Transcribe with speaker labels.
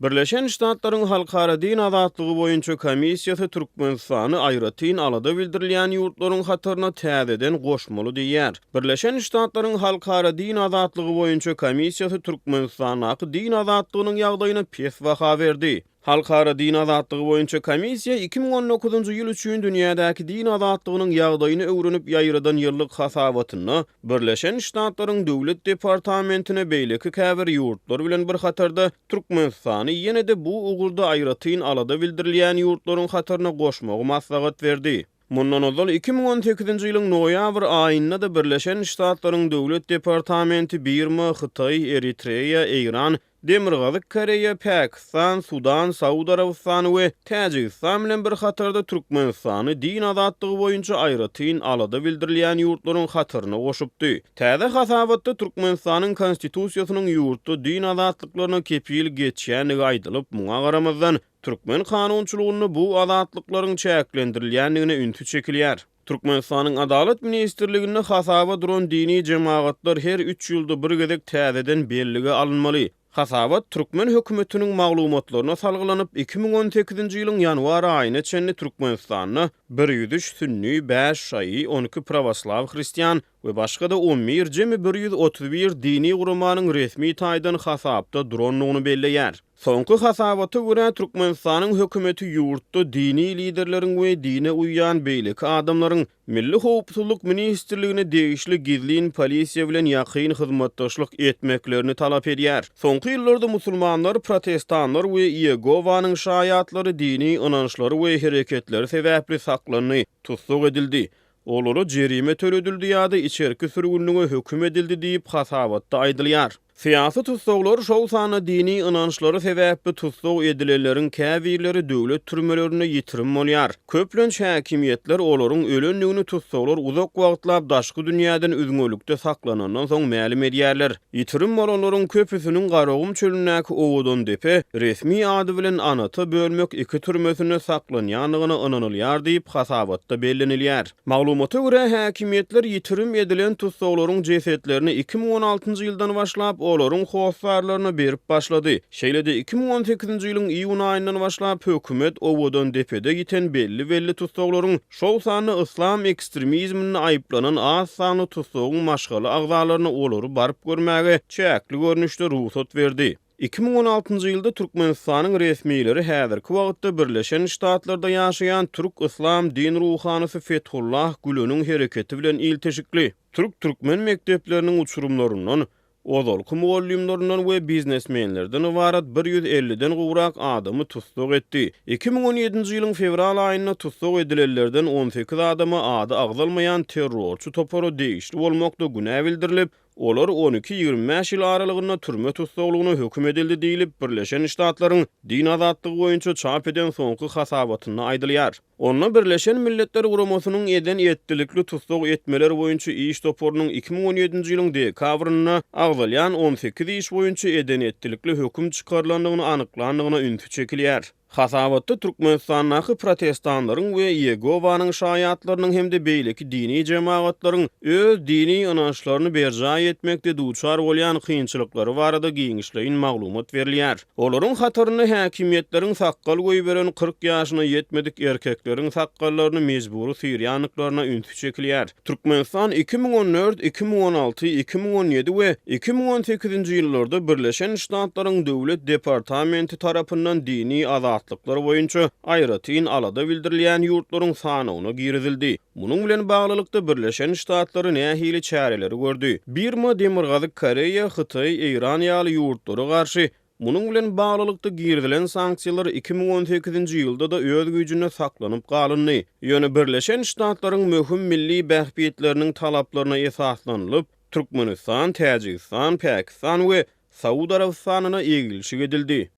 Speaker 1: Birleşen Ştatlaryň Halkara din azatlygy boýunça komissiýasy Türkmenistany aýratyn alada bildirilýän ýurtlaryň hataryna täzeden goşmaly diýýär. Birleşen Ştatlaryň Halkara din azatlygy boýunça komissiýasy Türkmenistandaky din azatlygynyň ýagdaýyna pes baha berdi. Halkara din azatlygy boýunça komissiýa 2019-njy ýyl üçin dünýädäki din azatlygynyň ýagdaýyny öwrenip ýaýradan ýyllyk hasabatynda Birleşen Ştatlaryň Döwlet departamentine beýleki käbir ýurtlar bilen bir hatarda Türkmenistany ýene-de bu ugurda aýratyn alada bildirilýän ýurtlaryň hataryna goşmagy maslahat berdi. Mundan ozal 2018-nji ýylyň noýabr aýynda-da Birleşen Ştatlaryň Döwlet departamenti Birma, Hytaý, Eritreýa, Eýran, Demirgazyk Koreýa, Pakistan, Sudan, Saud Arabystany we Täjigistan bilen bir hatarda Türkmenistany din azatlygy boýunça aýratyn alada bildirilýän ýurtlaryň hataryna goşupdy. Täze hasabatda Türkmenistanyň Konstitusiýasynyň ýurtda din azatlyklaryna kepil geçýändigi aýdylyp, muňa garamazdan, türkmen kanunçylygynda bu azatlyklaryň çäklendirilýändigine ünsi çekilýär. Türkmenistanyň Adalat ministrliginde hasaba duran dini jemagatlar her üç ýylda bir gezek täzeden bellige alynmaly. Hasabat türkmen hökümetiniň maglumatlaryna salgylanyp, 2018-nji ýylyň ýanwar aýyna çenli Türkmenistanda 103 sünni, bäş şaýy, 12 prawoslaw hristian we başga-da 11, jemi 131 dini guramanyň resmi taýdan hasapda durandygyny belleýär. Soňky hasabata görä, Türkmenistanyň hökümeti ýurtda dini liderleriň we dine uýýan beýleki adamlaryň Milli howpsuzlyk ministrligine degişli gizlin polisiýa bilen ýakyn hyzmatdaşlyk etmeklerini talap edýär. Soňky ýyllarda musulmanlar, protestanlar we Iegowanyň şaýatlary dini ynançlary we hereketleri sebäpli saklandy, tussag edildi, olara jerime töledildi ýa-da içerki sürgünlige höküm edildi diýip, hasabatda aýdylýar. Syýasy tussaglar, şol sanda dini ynançlary sebäpli tussag edilenleriň käbirleri döwlet türmelerinde ýitirim bolýar. Köplenç häkimiýetler olaryň ölendigini tussaglar uzak wagtlap daşky dünýäden üzňelikde saklanandan soň mälim edýärler. Ýitirim bolanlaryň köpüsiniň Garagum çölündäki Owadandepe, resmi ady bilen Anata bölmek iki türmesinde saklanýandygyna ynanylýar diýip, hasabatda bellenilýär. Maglumata görä, häkimiýetler ýitirim edilen tussaglaryň jesetlerini 2016-njy ýyldan başlap, olaryň hossarlaryna berip başlady. Şeýle-de, 2018-nji ýylyň iýun aýyndan başlap, hökümet Owadandepede ýiten belli-belli tussaglaryň, şol sanda yslam ekstremizminde aýyplanan az sanly tussagyň maşgala agzalaryna olary baryp görmäge çäkli görnüşde rugsat berdi. 2016-njy ýylda Türkmenistanyň resmileri häzirki wagtda Birleşen Ştatlarda ýaşaýan türk yslam din ruhanysy Fethullah Güleniň hereketi bilen ilteşikli türk-türkmen mekdepleriniň uçurymlaryndan, ozalky mugallymlaryndan we biznesmenlerden ybarat 150-den gowrak adamy tussag etdi. 2017-nji ýylyň fewral aýynda tussag edilenlerden 18 adama ady agzalmaýan terrorçy topara degişli bolmakda günä bildirilip, Olar on iki-ýigrimi bäş ýyl aralygynda türme tussaglygyna höküm edildi diýlip, Birleşen Ştatlaryň din azatlygy boýunça çap eden soňky hasabatynda aýdylýar. Onda Birleşen Milletler Guramasynyň eden-etdilikli tussag etmeler boýunça iş toparynyň 2017-nji ýylyň dekabrynda agzalýan 18 iş boýunça eden-etdilikli höküm çykarylandygyny anyklandygyna ünsi çekilýär. Hasabatda Türkmenistandaky protestanlaryň we Iegowanyň şaýatlarynyň hem-de beýleki dini jemagatlaryň öz dini ynançlaryny berjaý etmekde duçar bolýan kynçylyklary barada giňişleýin maglumat berilýär. Olaryň hatarynda häkimiýetleriň sakgal goýberen 40 ýaşyna ýetmedik erkekleriň sakgallaryny mejbury syrýandyklaryna ünsi çekilýär. Türkmenistan 2014, 2016, 2017 we 2018-nji ýyllarda Birleşen Ştatlaryň Döwlet departamenti tarapyndan dini azatlyklar boýunça aýratyn alada bildirilýän ýurtlaryň sanawyna girizildi. Munuň bilen baglylykda, Birleşen Ştatlary nähili çäreleri gördi? Birma, Demirgazyk Koreýa, Hytaý, Eýran ýaly ýurtlara garşy Munuň bilen baglylykda girizilen sanksiýalar 2018-nji ýylda-da öz güýjünde saklanyp galyndy. Ýöne Birleşen Ştatlaryň möhüm milli bähbitleriniň talaplaryna esaslanylyp, Türkmenistan, Täjigistan, Pakistan we Saud Arabystanyna egilşik edildi.